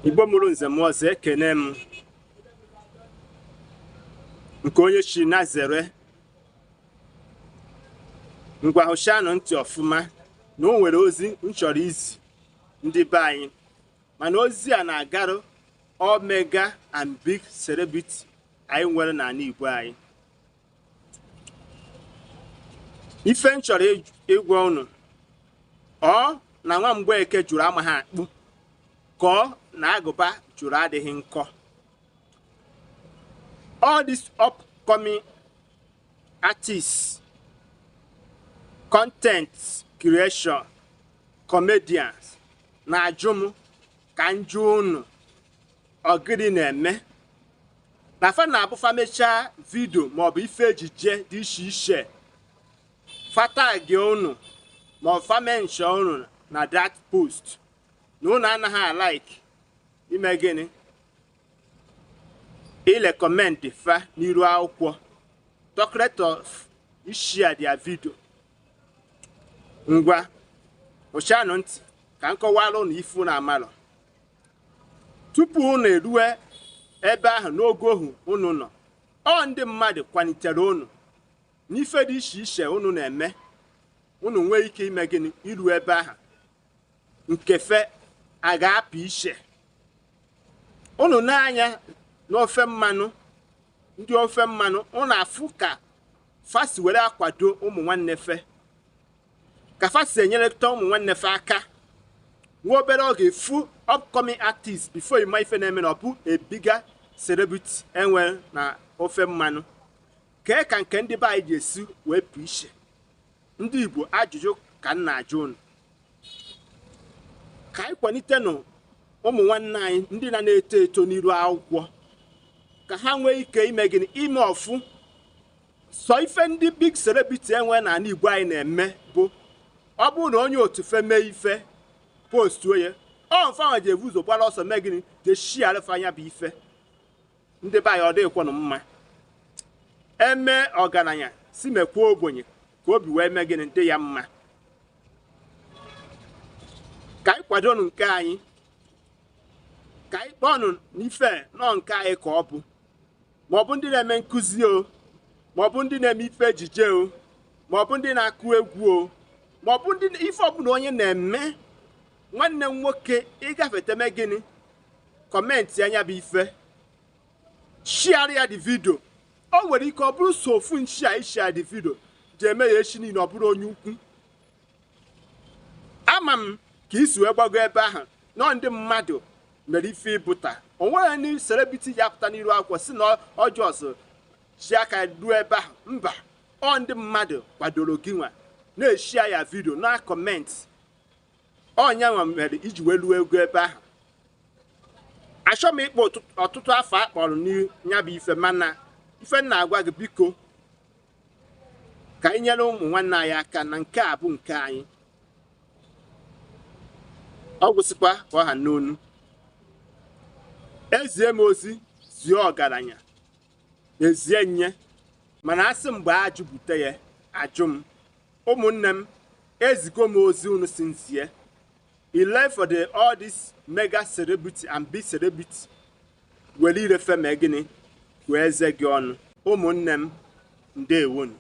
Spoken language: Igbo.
Igbo mụrụ nze m ọzọ, ekene m nke onye chi na zere. Ngwa, hụchanụ ntị ọfụma na o nwere ozi m chọrọ izi ndị be anyị, mana ozi a na-agarụ all mega and big celebrity anyị nwere n'ala Igbo anyị. Ife m chọrọ ịgwa unu, ọ na nwa Mgbeke jụrụ amaghị akpụ, ka ọ na agụba jụrụ adịghị nkọ. All these upcoming artists, content creation, comedians na-ajụ m ka m jụọ unu, ọ gịnị na-eme na fa na-abụ fa mechaa video maọbụ ife ejije dị iche iche, fa tag unu maọbụ fa mention unu na that post, na unu anaghị alike ime gịnị, irecommend fa n'iru akwụkwọ, talk less of ishare their video? Ngwa, hụchanụ ntị ka m kọwara unu ife unu amalọ. Tupu unu erue ebe ahụ n'ogo ohu unu nọ, ọ ndị mmadụ kwalitere unu n'ife dị iche iche unu na-eme, unu nwee ike ime gịnị, iru ebe ahụ nke fe a ga-apụ iche. Unu n'anya n'ofe mmanụ, ndị ofe mmanụ, unu afụ ka fa si were akwado ụmụ nwanne fe, ka fa si enyerịta ụmụ nwanne fe aka. Nwa obere oge, fu upcoming artist, before ịma ife na-eme, na ọ bụ a bigger celebrity enwe na ofe mmanụ. Kee ka nke ndị be anyị ji esi wee pụ iche? Ndị Igbo, ajụjụ ka m na-ajụ unu. Ka anyị kwalitenụ ụmụ nwanne anyị ndị na na-eto eto n'iru akwụkwọ, ka ha nwee ike ime gịnị, ime ọfụ. Sọ ife ndị big celebrity enwe n'ala Igbo anyị na-eme bụ, ọ bụrụ na onye otu fe mee ife, postuo ya, ọ mfe ahụ ji ebu ụzọ gbara ọsọ mee gịnị, je share anya bụ ife. Ndị be anyị, ọ dịghịkwanụ mma. Eme ọgaranya si mekwuo ogbenye ka obi wee mee gịnị, dị ya mma. Ka anyị kwadonụ nke anyị, ka anyị kpọọnụ n'ife nọọ nke anyị ka ọ bụ, maọbụ ndị na-eme nkụzi o, maọbụ ndị na-eme ife ejije o, maọbụ ndị na-akụ egwu o, maọbụ ndị ife ọbụla onye na-eme. Nwanne m nwoke, ịgafete, mee gịnị, comment anya bụ ife, share ya the video. O nwere ike ọ bụrụ so ofu nshi a ishare the video ji eme ya, echi niile ọ bụrụ onye ukwu. Ama m ka isi wee gbago ebe ahụ nọọ, ndị mmadụ mere ife ịbụta. O nweghị ndị celebrity ya apụta n'iru akwụkwọ si na ọjọọ ji aka ruo ebe ahụ. Mba, ọ ndị mmadụ kwadoro gị nwa na-eshare ya video na comment, ọnya nwa mere iji wee ruo ego ebe ahụ. Achọ m ịkpọ ọtụtụ afọ akpọrọ n'ya bụ ife, mana ife m na-agwa gị, biko, ka anyị nyere ụmụ nwanne anyị aka na nke a bụ nke anyị. Ọ gwụsịkwa ka ọ ha n'onu. Ezie m ozi zie ọgaranya ezie nye, mana asị mgbe ajụ bute ya ajụ m. Ụmụnne m, ezigo m ozi unu si nzie ile for the all this mega celebrity and big celebrity were irefe mee gịnị, kwuo eze gị ọnụ. Ụmụnne m, ndewonu.